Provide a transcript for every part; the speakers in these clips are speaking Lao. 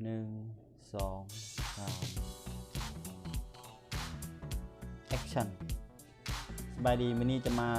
ໜຶ່ງ ສອງ ສາມ ແອັກຊັນ. ສະບາຍດີ, ມື້ນີ້ຈະມາ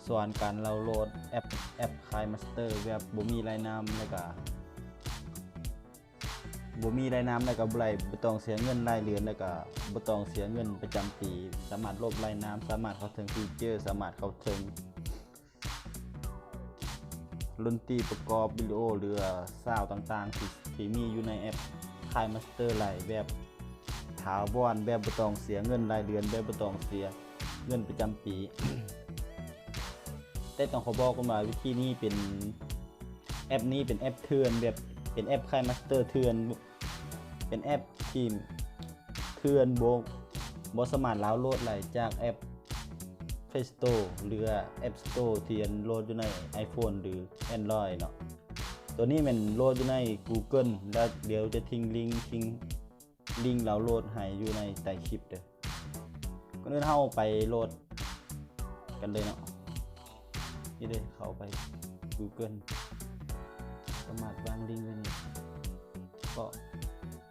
ສອນການດາວໂຫຼດແອັບ ແອັບ KineMaster ແບບບໍ່ມີລາຍນ້ຳ ແລ້ວກະ ບໍ່ມີລາຍນ້ຳ ແລ້ວກະບໍ່ໄດ້ ບໍ່ຕ້ອງເສຍເງິນລາຍເດືອນ ແລ້ວກະບໍ່ຕ້ອງເສຍເງິນປະຈຳປີ, ສາມາດລົບລາຍນ້ຳ, ສາມາດເຂົ້າເຖິງຟີເຈີ, ສາມາດເຂົ້າເຖິງດົນຕີປະກອບວິດີໂອ ຫຼືວ່າຊາວຕ່າງໆ ທີ່ ທີ່ມີຢູ່ໃນແອັບ KineMaster ໄດ້ ແບບຖາວອນ ແບບບໍ່ຕ້ອງເສຍເງິນລາຍເດືອນ ແບບບໍ່ຕ້ອງເສຍເງິນປະຈຳປີ. ແຕ່ຕ້ອງຂໍບອກກ່ອນວ່າວິທີນີ້ເປັນ ແອັບນີ້ເປັນແອັບເຖື່ອນ ແບບເປັນແອັບ KineMaster ເຖື່ອນ ເປັນແອັບທີ່ເຖື່ອນ ບໍ່ ບໍ່ສາມາດດາວໂຫຼດໄດ້ຈາກແອັບ Play Store ຫຼືວ່າ App Store ທີ່ອັນໂຫຼດຢູ່ໃນ iPhone ຫຼື Android ເນາະ. ໂຕນີ້ແມ່ນໂຫຼດຢູ່ໃນ Google ແລ້ວດຽວຈະຖິ້ມລິງ ຖິ້ມລິງດາວໂຫຼດໃຫ້ຢູ່ໃນໃຕ້ຄລິບເດີ້. ກ່ອນອື່ນເຮົາໄປໂຫຼດກັນເລີຍເນາະ. ນີ້ເດ້ ເຂົ້າໄປ Google ສາມາດວາງລິງໄວ້ນີ້ ກໍ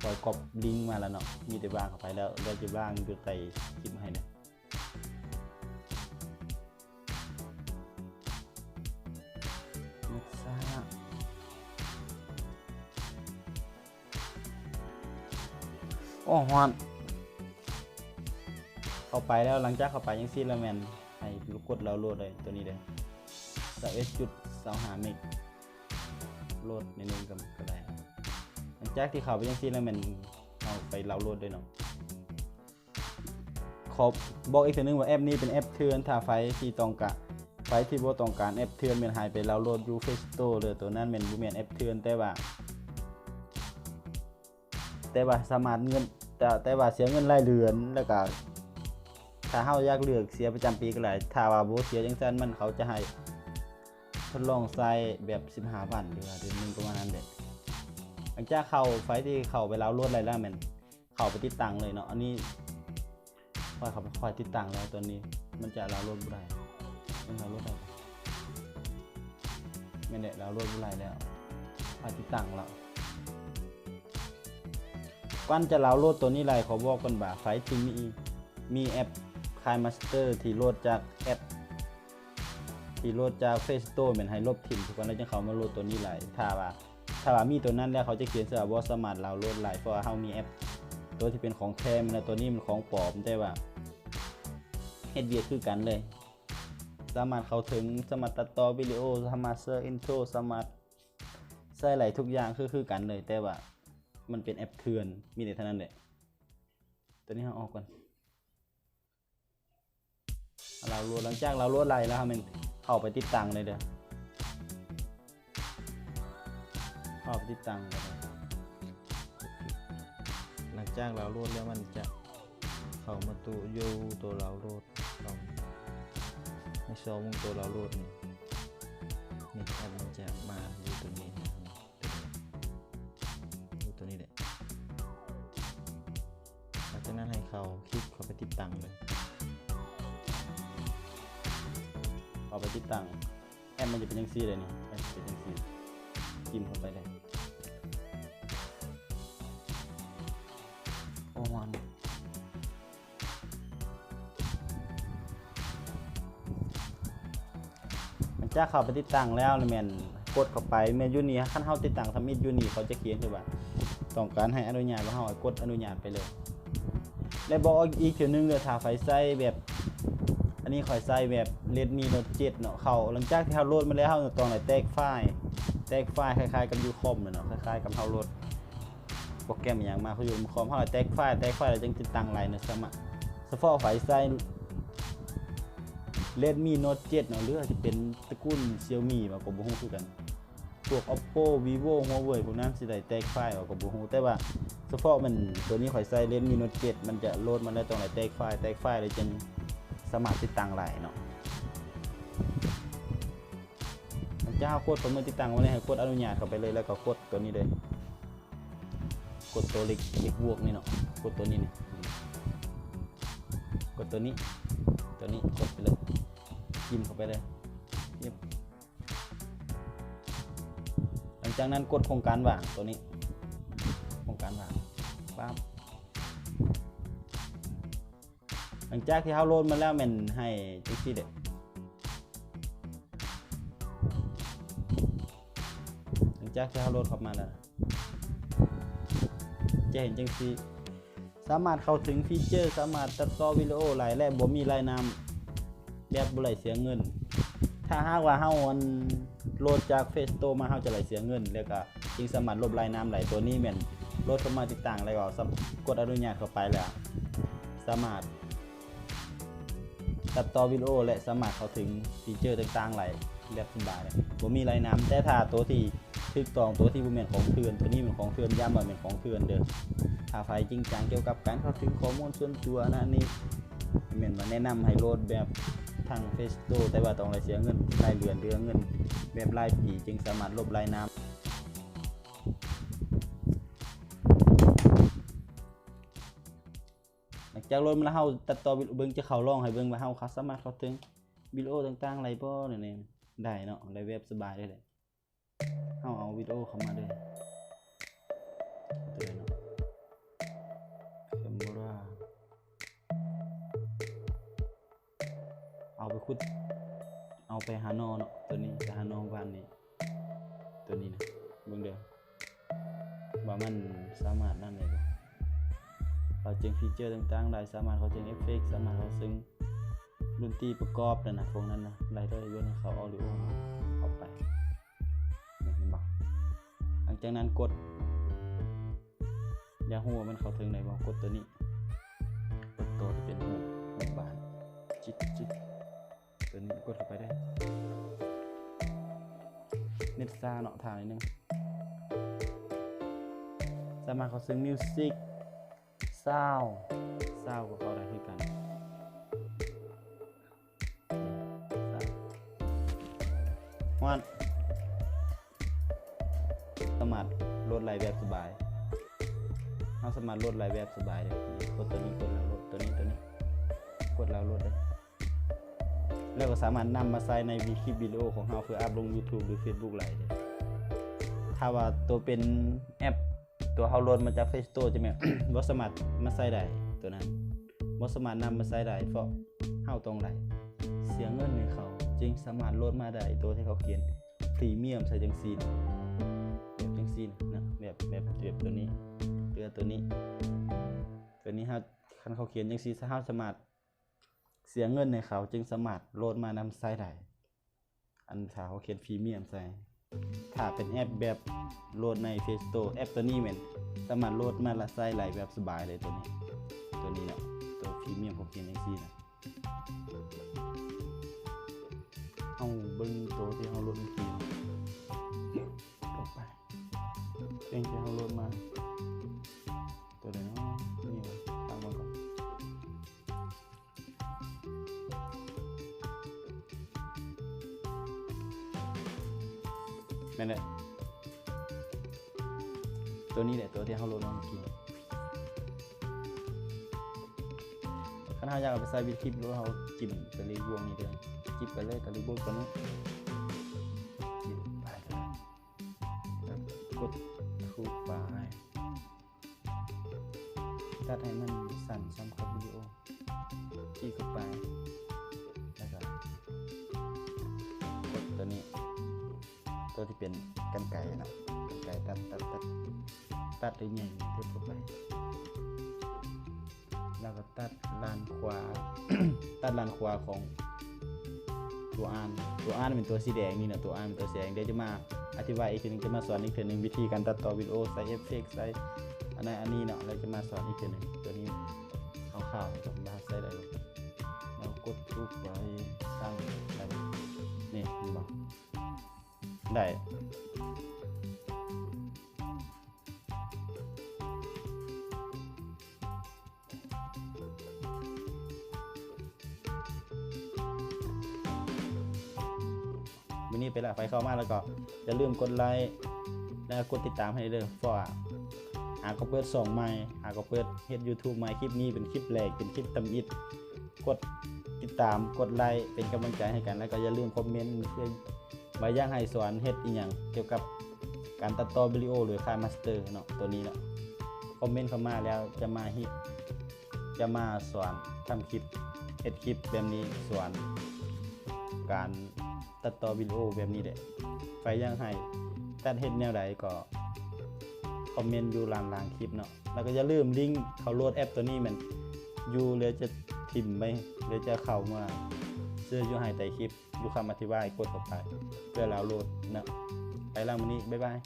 ຂ້ອຍກັອບລິງມາແລ້ວເນາະ, ມີແຕ່ວາງເຂົ້າໄປແລ້ວ ແລ້ວຈະວາງຢູ່ໃຕ້ຄລິບໃຫ້ເດີ້. ໂອ້ ຮ້ອນ. ເຂົ້າໄປແລ້ວ ຫຼັງຈາກເຂົ້າໄປຈັ່ງຊີ້ແລ້ວແມ່ນໃຫ້ກົດດາວໂຫຼດເລີຍ ໂຕນີ້ເດີ້ ຊາວເອັດຈຸດຊາວຫ້າເມັກ ໂຫຼດໜ້ອຍໜຶ່ງກໍ ກໍໄດ້. ຫຼັງຈາກທີ່ເຂົ້າໄປຈັ່ງຊີ້ແລ້ວແມ່ນເຮົາໄປດາວໂຫຼດເລີຍເນາະ. ຂໍບອກອີກເທື່ອໜຶ່ງວ່າແອັບນີ້ເປັນແອັບເຖື່ອນ, ຖ້າໃຜທີ່ຕ້ອງການ ໃຜທີ່ບໍ່ຕ້ອງການແອັບເຖື່ອນແມ່ນໃຫ້ໄປດາວໂຫຼດຢູ່ Play Store ເດີ້. ໂຕນັ້ນແມ່ນບໍ່ແມ່ນແອັບເຖື່ອນ ແຕ່ວ່າ ແຕ່ວ່າສາມາດເງິນ ແຕ່ ແຕ່ວ່າເສຍເງິນລາຍເດືອນ ແລ້ວກະຖ້າເຮົາຢາກເລືອກເສຍປະຈຳປີກໍໄດ້. ຖ້າວ່າບໍ່ເສຍຈັ່ງຊັ້ນ ມັນ ເຂົາຈະໃຫ້ທົດລອງໃຊ້ແບບສິບຫ້າວັນ ຫຼືວ່າເດືອນໜຶ່ງປະມານນັ້ນແຫຼະ. ຫຼັງຈາກເຂົ້າ ໃຜທີ່ເຂົ້າໄປດາວໂຫຼດໄດ້ແລ້ວແມ່ນເຂົ້າໄປຕິດຕັ້ງເລີຍເນາະ. ອັນນີ້ຂ້ອຍເຂົ້າໄປ ຂ້ອຍຕິດຕັ້ງແລ້ວ ຕອນນີ້ມັນຈະດາວໂຫຼດບໍ່ໄດ້. ມັນດາວໂຫຼດໄດ້ບໍ່? ແມ່ນແຫຼະ ດາວໂຫຼດບໍ່ໄດ້ແລ້ວ. ຂ້ອຍຕິດຕັ້ງແລ້ວ. ກ່ອນຈະດາວໂຫຼດໂຕນີ້ໄດ້ ຂໍບອກກ່ອນວ່າ ໃຜທີ່ມີ ມີແອັບ KineMaster ທີ່ໂຫຼດຈາກແອັບ ທີ່ໂຫຼດຈາກ Play Store ແມ່ນໃຫ້ລົບຖິ້ມຊະກ່ອນ ແລ້ວຈຶ່ງເຂົ້າມາໂຫຼດໂຕນີ້ໄດ້. ຖ້າວ່າ ຖ້າວ່າມີໂຕນັ້ນແລ້ວ ເຂົາຈະຂຽນໃສ່ວ່າບໍ່ສາມາດດາວໂຫຼດໄດ້ ເພາະວ່າເຮົາມີແອັບໂຕທີ່ເປັນຂອງແທ້ມາແລ້ວ. ໂຕນີ້ມັນຂອງປອມ ແຕ່ວ່າເຮັດວຽກຄືກັນເລີຍ, ສາມາດເຂົ້າເຖິງ ສາມາດຕັດຕໍ່ວິດີໂອ ສາມາດເຊີອິນໂທຣ ສາມາດໃຊ້ໄດ້ທຸກຢ່າງ ຄື ຄືກັນເລີຍ, ແຕ່ວ່າມັນເປັນແອັບເຖື່ອນ ມີແຕ່ເທົ່ານັ້ນແຫຼະ. ໂຕນີ້ເຮົາອອກກ່ອນ. ດາວໂຫຼດ ຫຼັງຈາກດາວໂຫຼດໄດ້ແລ້ວ ເຮົາແມ່ນເຂົ້າໄປຕິດຕັ້ງເລີຍເດີ້. ເຂົ້າໄປຕິດຕັ້ງ. ຫຼັງຈາກດາວໂຫຼດແລ້ວ ມັນຈະເຂົ້າມາໂຕ ຢູ່ໂຕດາວໂຫຼດ ໃນຊ່ອງໂຕດາວໂຫຼດນີ້ ນີ້ ແອັບມັນຈະມາຢູ່ໂຕນີ້. ໂຕນີ້ແຫຼະ. ຫຼັງຈາກນັ້ນໃຫ້ເຂົ້າ ຄລິກເຂົ້າໄປຕິດຕັ້ງເລີຍ. ເຂົ້າໄປຕິດຕັ້ງ ແອັບມັນຈະເປັນຈັ່ງຊີ້ເລີຍນີ້ ແອັບເປັນຈັ່ງຊີ້ ຈິ້ມເຂົ້າໄປເລີຍ. ໂອ້ ຮ້ອນ. ຫຼັງຈາກເຂົ້າໄປຕິດຕັ້ງແລ້ວນີ້ແມ່ນກົດເຂົ້າໄປ ແມ່ນຢູ່ນີ້ ຄັນເຮົາຕິດຕັ້ງທຳອິດຢູ່ນີ້ ເຂົາຈະຂຽນຄືວ່າຕ້ອງການໃຫ້ອະນຸຍາດ ແລ້ວເຮົາກໍກົດອະນຸຍາດໄປເລີຍ. ແລະ ບອກອີກເທື່ອໜຶ່ງເດີ້ ຖ້າໃຜໃຊ້ແບບ ອັນນີ້ຂ້ອຍໃຊ້ແບບ Redmi Note ເຈັດ ເນາະ ເຂົາ ຫຼັງຈາກທີ່ເຮົາໂຫຼດມາແລ້ວ ເຮົາຕ້ອງໄດ້ແຕກໄຟລ໌ ແຕກໄຟລ໌ ຄ້າຍໆກັບຢູ່ຄອມແຫຼະເນາະ ຄ້າຍໆກັບເຮົາໂຫຼດ ໂປຣແກຣມອີ່ຫຍັງມາ ຄືຢູ່ຄອມ ເຮົາແຕກໄຟລ໌ ແຕກໄຟລ໌ແລ້ວຈຶ່ງຕິດຕັ້ງໄດ້ເນາະ. ສະເພາະໃຜໃຊ້ Redmi Note ເຈັດ ເນາະ ຫຼືອາດຈະເປັນຕະກູນ Xiaomi ວ່າກໍບໍ່ຮູ້ຄືກັນ ພວກ Oppo Vivo Huawei ພວກນັ້ນຊິໄດ້ແຕກໄຟລ໌ວ່າກໍບໍ່ຮູ້ ແຕ່ວ່າສະເພາະແມ່ນໂຕນີ້ຂ້ອຍໃຊ້ Redmi Note ເຈັດ ມັນຈະໂຫຼດມາແລ້ວຕ້ອງໄດ້ແຕກໄຟລ໌ ແຕກໄຟລ໌ແລ້ວຈຶ່ງສາມາດຕິດຕັ້ງໄດ້ເນາະ. ຫຼັງຈາກເຮົາກົດຕົວເມື່ອຕິດຕັ້ງໄວ້ແລ້ວ ໃຫ້ກົດອະນຸຍາດເຂົ້າໄປເລີຍ ແລ້ວກໍກົດຕົວນີ້ເລີຍ ກົດຕົວເລກ ເລກບວກນີ້ເນາະ ກົດຕົວນີ້ນີ້ ກົດຕົວນີ້ ຕົວນີ້ກົດໄປເລີຍ ຈິ້ມເຂົ້າໄປເລີຍ ຈິ້ມ. ຫຼັ ຈາກນັ້ນກົດໂຄງການວ່າງໂຕນີ້ ໂຄງການວ່າງ ປັບ. ຫຼັງຈາກທີ່ເຮົາໂຫຼດມາແລ້ວແມ່ນໃຫ້ຈັ່ງຊີ້ເດ້. ຫຼັງຈາກທີ່ເຮົາໂຫຼດເຂົ້າມາແລ້ວ ຈະເຫັນຈັ່ງຊີ້ ສາມາດເຂົ້າເຖິງຟີເຈີ ສາມາດຕັດຕໍ່ວິດີໂອໄດ້ ແລະ ບໍ່ມີລາຍນ້ຳ ແບບບໍ່ໄດ້ເສຍເງິນ. ຖ້າຫາກວ່າເຮົາ ອັນ ໂຫຼດຈາກ Play Store ມາ ເຮົາຈະໄດ້ເສຍເງິນ ແລ້ວກໍຈຶ່ງສາມາດລົບລາຍນ້ຳໄດ້. ຕົວນີ້ແມ່ນໂຫຼດເຂົ້າມາຕິດຕັ້ງ ແລ້ວກໍກົດອະນຸຍາດເຂົ້າໄປ ແລ້ວສາມາດຕັດຕໍ່ວິດີໂອ ແລະ ສາມາດເຂົ້າເຖິງຟີເຈີຕ່າງໆໄດ້ແບບສະບາຍ ບໍ່ມີລາຍນ້ຳ. ແຕ່ຖ້າຕົວທີ່ຖືກຕ້ອງ ຕົວທີ່ບໍ່ແມ່ນຂອງເຖື່ອນ, ຕົວນີ້ແມ່ນຂອງເຖື່ອນ, ຢ້ຳວ່າແມ່ນຂອງເຖື່ອນເດີ້. ຖ້າໃຜຈິງຈັງກ່ຽວກັບການເຂົ້າເຖິງຂໍ້ມູນສ່ວນຕົວນະນີ້ ແມ່ນວ່າແນະນຳໃຫ້ໂຫຼດແບບທາງ Play Store ແຕ່ວ່າຕ້ອງໄດ້ເສຍເງິນລາຍເດືອນ ຫຼືເງິນແບບລາຍປີ ຈຶ່ງສາມາດລົບລາຍນ້ຳ. ຫຼັງຈາກໂຫຼດມາແລ້ວ ເຮົາຕັດຕໍ່ວິດີໂອເບິ່ງ ຈະເຂົ້າລອງໃຫ້ເບິ່ງວ່າເຮົາສາມາດເຂົ້າເຖິງວິດີໂອຕ່າງໆໄດ້ບໍ່ ແນວນີ້. ໄດ້ເນາະ ໄດ້ແບບສະບາຍເລີຍແຫຼະ. ເຮົາເອົາວິດີໂອເຂົ້າມາເລີຍ ຕົວໃດເນາະ Camera ເອົາໄປຂຸດ ເອົາໄປຫາໜໍ່ເນາະ ຕົວນີ້ ໄປຫາໜໍ່ບ້ານນີ້ ຕົວນີ້ນະ ເບິ່ງເດີ້ ວ່າມັນສາມາດນັ້ນໄດ້ບໍ່ ເຂົ້າເຖິງຟີເຈີຕ່າງໆໄດ້ ສາມາດເຂົ້າເຖິງເອຟເຟັກ ສາມາດເຂົ້າເຖິງດົນຕີປະກອບນັ້ນນະ ພວກນັ້ນນະ ໄດ້ເລີຍ. ເບິ່ງເຂົ້າ Audio ເຂົ້າໄປ ເຫັນບໍ່? ຫຼັງຈາກນັ້ນກົດ ຢາກຮູ້ວ່າມັນເຂົ້າເຖິງໄດ້ບໍ່ ກົດຕົວນີ້ ກົດຕົວທີ່ເປັນຮູບ ຮູບບ້ານ ຈິກໆ ຕົວນີ້ກົດເຂົ້າໄປເດີ້. ເນັດຊ້າເນາະ ຖ້າໜ້ອຍໜຶ່ງ. ສາມາດເຂົ້າເຖິງມິວສິກ ຊາວ ຊາວກໍເຂົ້າໄດ້ຄືກັນ. ຮອດ ສາມາດໂຫຼດໄດ້ແບບສະບາຍ ເຮົາສາມາດໂຫຼດໄດ້ແບບສະບາຍເລີຍ. ກົດຕົວນີ້ ກົດແລ້ວໂຫຼດ ຕົວນີ້ ຕົວນີ້ ກົດແລ້ວໂຫຼດເລີຍ ແລ້ວກໍສາມາດນຳມາໃຊ້ໃນວິ ຄລິບວິດີໂອຂອງເຮົາ ເພື່ອອັບລົງ YouTube ຫຼື Facebook ໄດ້ເລີຍ. ຖ້າວ່າຕົວເປັນແອັບ ຕົວເຮົາໂຫຼດມາຈາກ Play Store ຈະແມ່ນ ບໍ່ສາມາດມາໃຊ້ໄດ້ ຕົວນັ້ນບໍ່ສາມາດນຳມາໃຊ້ໄດ້ ເພາະເຮົາຕ້ອງໄດ້ເສຍເງິນໃຫ້ເຂົາ ຈຶ່ງສາມາດໂຫຼດມາໄດ້. ຕົວທີ່ເຂົາຂຽນພຣີມຽມໃສ່ຈັ່ງຊີ້ນະ ແບບຈັ່ງຊີ້ນະ ແບບ ແບບ ແບບຕົວນີ້ ເຫຼືອຕົວນີ້ ຕົວນີ້ເຮົາ ຄັນເຂົາຂຽນຈັ່ງຊີ້ ເຮົາສາມາດເສຍເງິນໃຫ້ເຂົາ ຈຶ່ງສາມາດໂຫຼດມານຳໃຊ້ໄດ້. ອັນຖ້າເຮົາຂຽນພຣີມຽມໃສ່ ຖ້າເປັນແອັບແບບໂຫຼດໃນ Play Store ແອັບຕົວນີ້ແມ່ນສາມາດໂຫຼດມາລະໃຊ້ໄດ້ແບບສະບາຍເລີຍ ຕົວນີ້ ຕົວນີ້ເນາະ ຕົວພຣີມຽມຂອງເຂົາຂຽນຈັ່ງຊີ້ນະ. ເຮົາເບິ່ງໂຕທີ່ເຮົາໂຫຼດເມື່ອກີ້ ອອກໄປ ເພງທີ່ເຮົາໂຫຼດມາ ຕົວໃດເນາະ ນີ້ຫວາ ຕັ້ງເບິ່ງກ່ອນ. ແມ່ນແຫຼະ ຕົວນີ້ແຫຼະ ຕົວທີ່ເຮົາໂຫຼດມາເມື່ອກີ້. ຄັນເຮົາຢາກເອົາໄປໃສ່ວິດຄລິບ ຫຼືເຮົາຈິ້ມຕະລິງບວກນີ້ເດີ ຈິ້ມໄປເລີຍ ຕະລິງບວກຕົວນີ້ ຈິ້ມໄປເລີຍ ແລ້ວກົດທູບບາ ຕັດໃຫ້ມັນສັ້ນສ່ຳກັບວິດີໂອ ຈີ້ເຂົ້າໄປ ແລ້ວກໍກົດຕົວນີ້ ຕົວທີ່ເປັນກັນໄກເນາະ ກັນໄກຕັດ ຕັດ ຕັດ ຕັດໃຫ້ໃຫຍ່ ກົດເຂົ້າໄປ ແລ້ວກໍຕັດດ້ານຂວາ ຕັດດ້ານຂວາຂອງ ຕົວອ່ານ ຕົວອ່ານແມ່ນຕົວສີແດງນີ້ນະ ຕົວອ່ານແມ່ນຕົວສີແດງ. ດຽວຈະມາອະທິບາຍອີກເທື່ອໜຶ່ງ ຈະມາສອນອີກເທື່ອໜຶ່ງ ວິທີການຕັດຕໍ່ວິດີໂອ ໃສ່ເອຟເຟັກ ໃສ່ອັນນັ້ນອັນນີ້ເນາະ ແລ້ວຈະມາສອນອີກເທື່ອໜຶ່ງ. ຕົວນີ້ຄ່າວໆ ຈະມາໃສ່ໄດ້ ແລ້ວກົດທຸບໄວ້ ຕັ້ງໄດ້ ນີ້ເຫັນບໍ່ ໄດ້. ມື້ນີ້ໄປລະ ໃຜເຂົ້າມາແລ້ວກໍຢ່າລືມກົດໄລ້ ແລະ ກົດຕິດຕາມໃຫ້ເດີ້ ເພາະວ່າຫາກໍເປີດຊ່ອງໃໝ່ ຫາກໍເປີດເຮັດຢູທູບໃໝ່. ຄລິບນີ້ເປັນຄລິບແລກ ເປັນຄລິບທຳອິດ. ກົດຕິດຕາມ ກົດໄລ້ ເປັນກຳລັງໃຈໃຫ້ກັນ ແລ້ວກໍຢ່າລືມຄອມເມັນເພື່ອ ວ່າຢາກໃຫ້ສອນເຮັດອີ່ຫຍັງກ່ຽວກັບ ການຕັດຕໍ່ວິດີໂອໂດຍຄ້າຍມາສເຕີເນາະ ໂຕນີ້ເນາະ. ຄອມເມັນເຂົ້າມາແລ້ວຈະມາເຮັດ ຈະມາສອນທຳຄລິບ ເຮັດຄລິບແບບນີ້ ສອນການຕັດຕໍ່ວິດີໂອແບບນີ້ແຫຼະ. ໃຜຢາກໃຫ້ຕັດເຮັດແນວໃດກໍຄອມເມັນຢູ່ດ້ານລ່າງຄລິບເນາະ. ແລ້ວກໍຢ່າລືມລິງເຂົ້າໂຫຼດແອັບໂຕນີ້ ແມ່ນຢູ່ ແລ້ວຈະຖິ້ມໄປ ແລ້ວຈະເຂົ້າມາເສີດຢູ່ໃຫ້ໃຕ້ຄລິບ ຢູ່ຄຳອະທິບາຍ ກົດເຂົ້າໄປເພື່ອດາວໂຫຼດເນາະ. ໄປລະມື້ນີ້ ບາຍບາຍ.